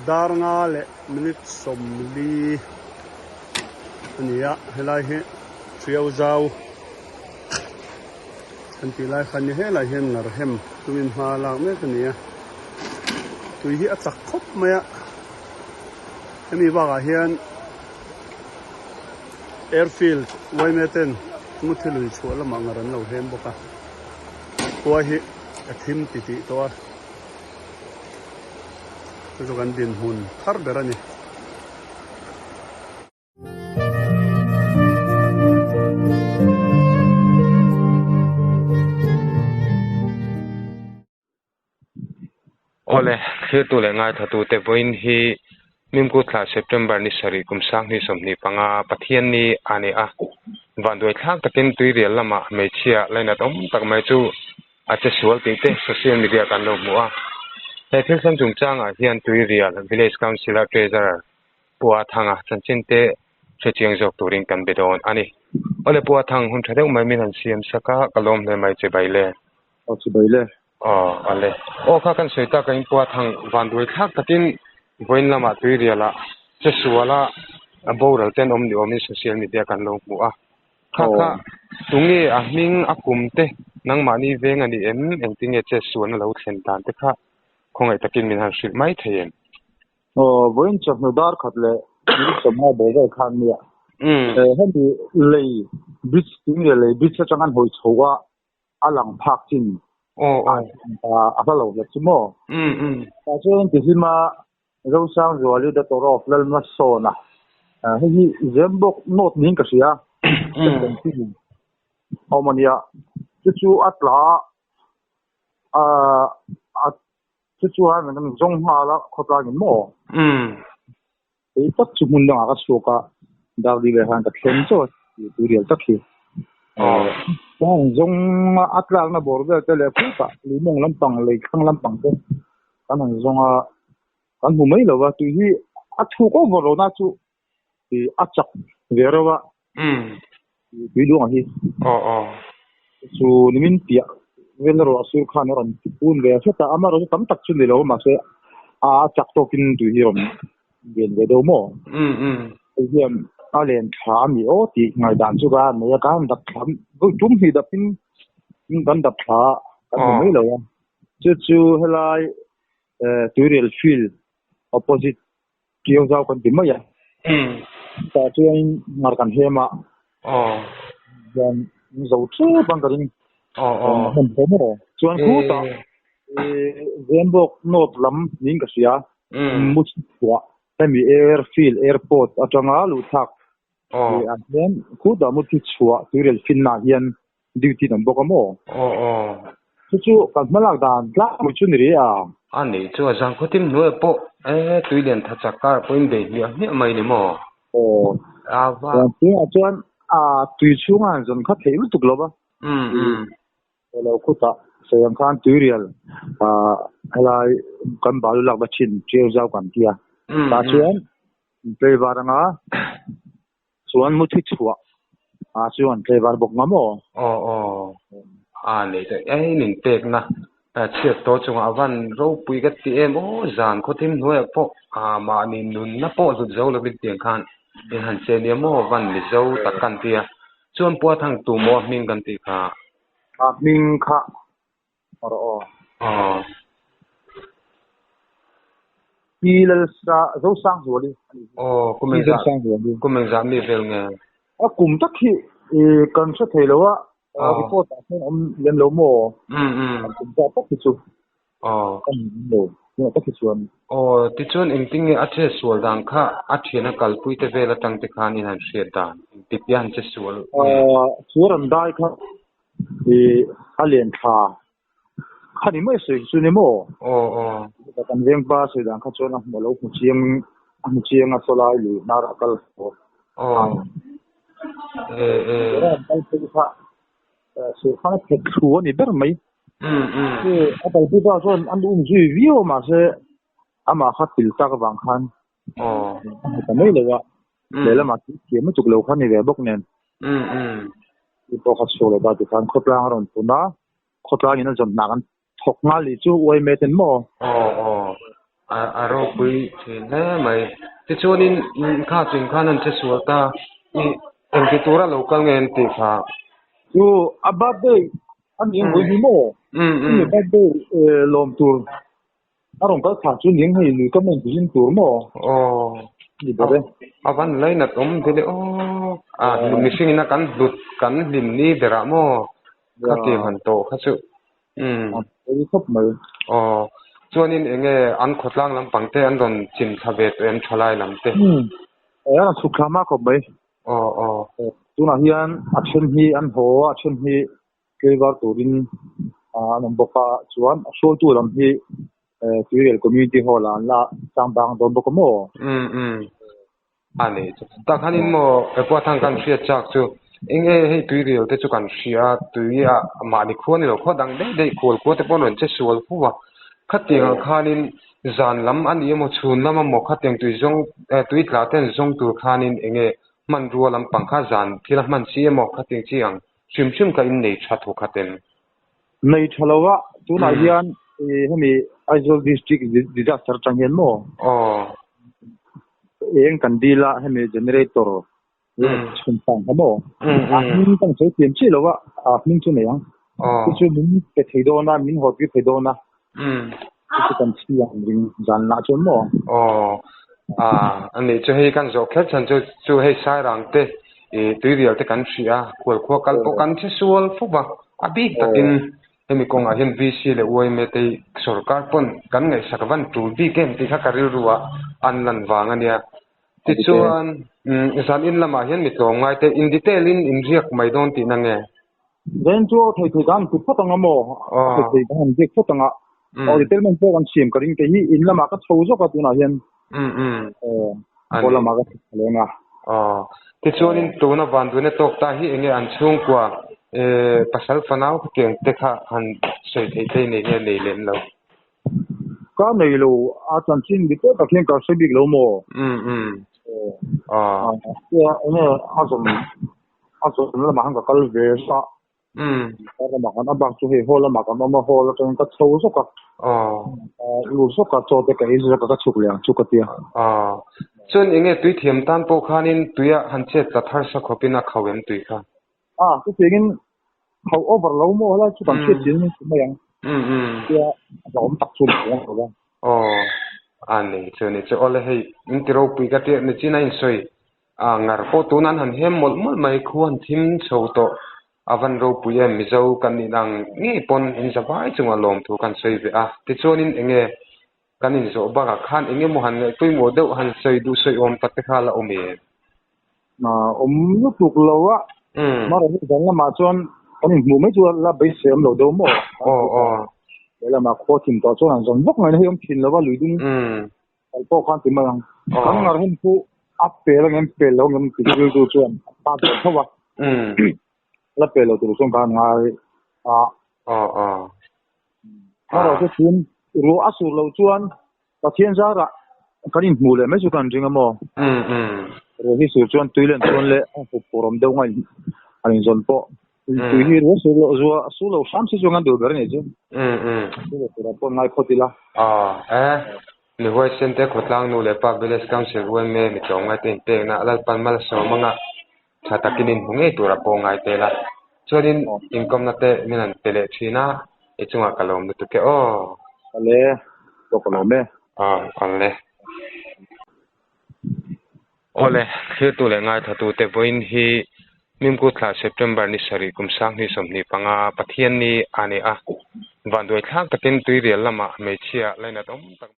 Dar nga leh minute 40 a ni a, helai hi Tiau zau kan tih lai kha a ni. Helai hian ngar hem tumin hma a lak mek a ni a, tui hi a chak khawp mai a, hemi bakah hian airfield uaime ten muthi lui chhuah lamah ngar an lo hem bawk a, khua hi a thim titih tawh a. Chu chu kan dinhmun thar ber a ni. Awle, thirtu leh ngaithlatute vawiin hi Mimkut thla September ni sarih kum 2025 Pathian ni a ni a. Vanduai thlak takin tuirial lamah hmeichhia lainat awm tak mai chu A che sual tih te social media kan lo hmu a. He thil thleng chungchangah hian Tuirial Village Council-a Treasurer Pu A Thanga chanchin te hrechiang zawk turin kan be dawn a ni. Awle Pu A Thang, hun tha deuh mai min han siam sak a, ka lawm hle mai che bai le. Aw che bai le. Aw ale. Aw kha kan sawi tak a in Pu A Thang vanduai thlak takin vawiin lamah Tuirialah che suala a boral ten awm ni awmin social media kan lo hmu a. Kha kha tunge a hming a kum te nangmahni veng a ni em? Engtinge che suan a lo thlen dan te kha khawngaih takin min han hrilh mai thei em? Aw, vawiin chawhnu dar khat leh minute 50 bawr vel khan nia. Hemi lei bridge tunge lei bridge atang an hawi chho a, a lang phak chin a hla lo hlek chu maw? Tah chuan tihlim a Zosangzuali the Torah of Lalmasawna hei hi Zembawk North niin ka hria awm a nia chu chu a tla a chu chuan an zawng nghal a khawtlangin maw hei tak chu hmun dangah ka chhuak a Darli leh khan ka thleng chauh a turial tak hi zawng a tlakna bawr vel te leh khutah luimawng lampang lei thlang lampang te kan han zawng a kan hmu mai lo va tui hi a thuk over lo na chu ih a chak ve reuh a tui luangah hi chu nimin piah vel erawh a sur khan a rawn ti pun ve hret a amaherawhchu tam tak chu ni lo mahse a chak tawkin tui hi a rawn lian ve deuh maw hei hian a len tha a ni aw tih ngaihdan chu ka nei a ka han dap thla tum hnih dapin kan dap thla a kan hmu mai lo a. Chu chu helai Tuirial field opposite Kio zau kan ti mai a. Tah chuan ngar kan hem a. Chuan zo thep ang ka ring. Hman hle maw. Chuan khutah Zembawk North lam niin ka hria. Muchhuah hemi airfield airport atanga luhthlak ah hian khutah muthi chhuah Tuirial field ah hian duty an bawk a maw? Aw aw. Chu chu kan hma lak dan tlangpui chu ni rih a. A nih chu a zang khawtim hnuaiah pawh e tui lian tha chak kar pawhin bei hmiah hmiah mai ni maw? Aw. A va. Tunah chuan a tui chhunga han zawn kha theih lutuk lo va. Um um. Lo khutah sawi ang khan tuirial helai kan balu lak va thin ṭiau zau kan tia. Tah chuan tlaivar anga Chuan muthi chhuah ah chuan tlaivar bawk nga maw? Aw aw a nei ta ei min pek na chhiat tawh chungah a van ropui ka ti em aw zan khawthim hnuaiah pawh a mahni nunna pawh hlut zo lovin tiang khan in han che nia maw van mizo tak kan ti a chuan pua thang tu maw a hming kan tih kha. A hming kha rawh aw. Aw. Pi Lalsa Zosangzuali a ni. Aw, kum engzah kum engzah mi vel nge? A kum tak hi kan hre thei lo a, report ah hian awm lem lo maw? Um um. Kum zah tak hi chu. Aw. Kan hmu lo, tunah tak hi chuan. Aw, tichuan engtin nge a che sual dan kha a thian a kalpui te vel atang te khan in han hriat dan? Engtik hian che sual nge? Sual an dai kha Ih a lian tha kha ni mai sawi chu ni maw? Aw aw. Kan veng pa sawi dan kha chuan a hmu lo hmu chiang a hmu chiang a sawlai lui hnar a kal haw. Aw. E e. Kal phei kha sur khan a phet thlu a ni ber mai. Um um. A kalpui pa chuan an um zui viau a mahse amah kha til tak avang khan Aw. A hmu ta mai lo a. Lehlamah thil thiam lutuk lo kha ni ve bawk nen. Um um. Chu pawh kha chhuak leh ta tikhan khawtlang a rawn pun a, khawtlangin a zawn hna kan thawk nghal leh chu uai met en maw? Aw aw. A a ropui thin hle mai. Tichuanin kha chung khan an che sual ta i engti tura lo kal nge an tih kha? Chu a birthday a ni ang hi maw? Chumi birthday lawm tur a rawn kal thla chu ning hei lui ka main tihlim tur maw? Aw. Ni ber e. A van lainat awm vele aw. A mihring ina kan hlut kan hlim ni berah maw? Kha ti han tawh kha chu. Umm. A pawi khawp mai. Aw. Chuanin enge an khawtlang lampang te an rawn chim thla ve tawh em thalai lam te? Umm. E a rawn chhuk thla hma khawp mai. Aw aw. Tunah hian a then hi an haw a, a then hi tleivar turin an awm bawk a, chuan a hruaitu lam hi Tuirial Community Hall ah an la chang bang dawn bawk a maw? Umm umm. A nei chu. Tak hanin maw Epuathang kan hriat chak chu eng nge hei tuirial te chu kan hria a, tui ah mahni khua ni lo khua dang daih daih khual khua te pawh an rawn che sual fo a. Khatiang ah khanin zan lam a ni emaw chhun lam emaw khatiang tui zawng tui tla te an zawng tur khanin eng nge hmanrua lampang kha zan thil a hman chi emaw khatiang chi ang hrim hrim kha in nei tha thawk khat em? Nei tha lo a, tunah hian hemi Aizawl District Disaster atang hian maw? Aw. Eng kan dil a, hemi generator chhun tang kha maw? A hming kan sawi thiam chiah lo a, a hming chu nei ang. Aw. Chu chu min pe thei dawn a, min haw tir thei dawn a. Chu chu kan chhi ang ring zan lah chuan maw? Aw. A ani chu hei kan zawh kher chhan chu chu hei Sairang te ih tuirial te kan hria a, khualkhua kal pawh kan che sual fo va, a bik takin hemi kawngah hian VC leh YMA te hi sorkar pawn kan ngaihsak van tul bik em tih kha ka rilru ah an lan vang a nia. Tichuan zan in lamah hian mi tlawmngai te in detail in inriak mai dawn tihna nge? Then chu thei thei dan ti phawt anga maw? Thei thei dan an ziak phawt anga. Aw detail pawh kan siam ka ring te hi in lamah ka chho zawk a tunah hian. Aw lamah ka chho leng a. Aw tichuanin tuna vanduaina tawk ta hi enge an chhungkua pasal fanau khatiang te kha han sawi theih te nei nge nei lem lo? Ka nei lo a chanchin detail tak hian ka hre bik lo maw? Aw. Enge a zawm A zawm lamah khan ka kal ve zawk a. Car lamah khan a bak chu hei hall lamah kan awm a, hall atangin ka chho zawk a. Lut zawk a, chaw te ka ei zawk a, ka chhuk leh ang chu ka ti a. Chuan enge tui thiam tan pawh khanin tuia han chet tla thar sa khawpin a khauh em tui kha? A, chutiangin khauh over lo maw helai chu kan hriat chian in mai ang. Tia a hlauhawm tak chu ni ang lo va. Aw, a nei chu a ni chu. Awle hei, in ti ropui ka tia, nichin a insawi A ngar pawh tun an han hem mawlh mawlh mai, khu an thim chho tawh. A van ropui em, Mizo kan nih ang ngei pawn in za vai chungah lawmthu kan sawi ve a. Tichuanin enge kan inzawh bakah khan eng emaw han ngaih pawimawh deuh han sawi duh sawi awm tak te kha la awm em? Awm lutuk lo a, mahrawh chu zan lamah chuan kan inhmuh mai chu la beisei awm lo deuh maw? Aw aw. Lehlamah khua thim tawh chuan an zawn vak mai na hei awm thin lo va, lui ding. Kal pawh khan ti mai ang. Kan ngar hun chu a pel ang em pel lo ang em tih rilru chuan a pa ber tho a. La pel lo tur chuan ka han ngai a. Erawh chu chhun ruah a sur loh chuan Pathian zarah kan inhmuh leh mai chu kan ring a maw. Ruah hi sur chuan tui len chuan leh a hup pawr awm deuh ngaih an inzawn pawh. Tui hi ruah sur loh zuah sur lo hram si chuan kan duh ber a nih chu. Sur lo turah pawh ngai phawt ila. Mi huaisen te khawtlang nu leh pa Village Council UMA mi tlawmngai te inpekna Lalpan malsawm anga tha takin inhmu ngei tura pawh ngai tel a. Chuanin inkawmna te min han pe leh thin a, i chungah ka lawm lutuk e aw. Awle, pawh ka lawm e. Aw, awle. Awle, thlirtu leh ngaithlatute vawiin hi Mimkut thla September ni sarih kum 2025 Pathianni a ni a. Vanduaithlak takin tuirial lamah hmeichhia lainat awm tak.